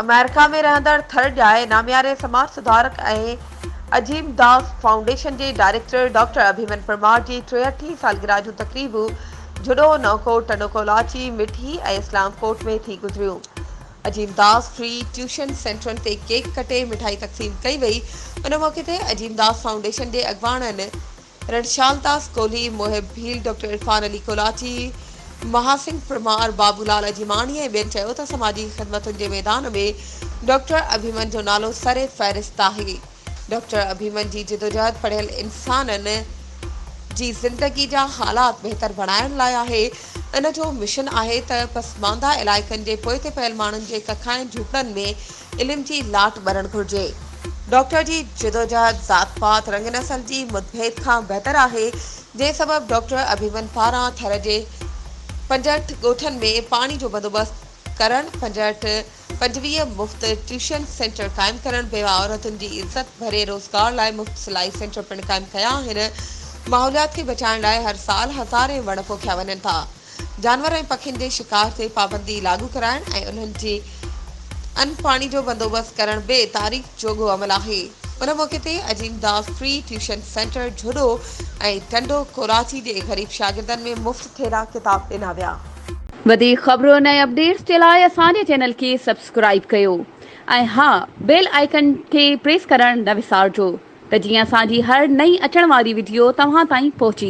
آمريڪا ۾ رهندڙ ٿر ڄائي نامياري سماج سڌارڪ ۽ عجيم داس فائونڊيشن جي ڊائريڪٽر ڊاڪٽر اڀيمن پرمار جي ٽيهٺين سالگرهه جون تقريبون جهڏو، نئونڪوٽ، ٽنڊو ڪولاچي، مٺي ۽ اسلام ڪوٽ ۾ ٿي گذريون. عجيم داس فري ٽيوشن سينٽرن تي ڪيڪ ڪٽي مٺائي تقسيم ڪئي وئي. ان موقعي تي عجيم داس فائونڊيشن جي اڳواڻن رڻشال داس ڪولهي، محب ڀيل، ڊاڪٽر عرفان علي ڪولاچي، مهاسنگهه پرمار، بابو لال اجيماڻي ۽ ٻين چيو ته سماجي خدمتن جي ميدان ۾ ڊاڪٽر اڀيمن جو نالو سر فهرست آهي. ڊاڪٽر اڀيمن جي جدوجهد پڙهيل انسانن جي زندگي جا حالات بهتر بڻائڻ لاء آهي. ان جو مشن آهي ته پسمانده علائقن جي پوئتي پيل ماڻهن جي ڪکائين جهوپڙن ۾ علم جي لاٽ ٻرڻ گهرجي. ڊاڪٽر جي جدوجهد ذات پات، رنگ نسل جي متڀيد کان بهتر آهي، جنهن سبب ڊاڪٽر اڀيمن پاران ٿر جي 65 ڳوٺن ۾ پاڻي جو بندوبست ڪرڻ، 65 25 مفت ٽيوشن سينٽر قائم ڪرڻ، بيوه عورتن جي عزت ڀري روزگار لاء مفت سلائي سينٽر پڻ قائم ڪيا آهن. ماحوليات کي بچائڻ لاء هر سال هزارين وڻ پوکيا وڃن ٿا. جانور ۽ پکين جي شڪار تي پابندي لاڳو ڪرائڻ ۽ انهن جي ان پاڻي جو بندوبست ڪرڻ به تعريف جوڳو عمل آهي. ان موقعي تي Ajeem Das free tuition centre Jhuddo ۽ Tando Kolachi جي غريب شاگردن ۾ مفت ٿيلها ڪتاب ڏنا ويا. وڌيڪ خبرن ۽ اپڊيٽس جي لاء اسان جي چينل کي سبسڪرائيب ڪيو ۽ ها بيل آئيڪن کي پريس ڪرڻ نه وسارجو ته جيئن اسان جي هر نئين اچڻ واري وڊيو توهان تائين پهچي.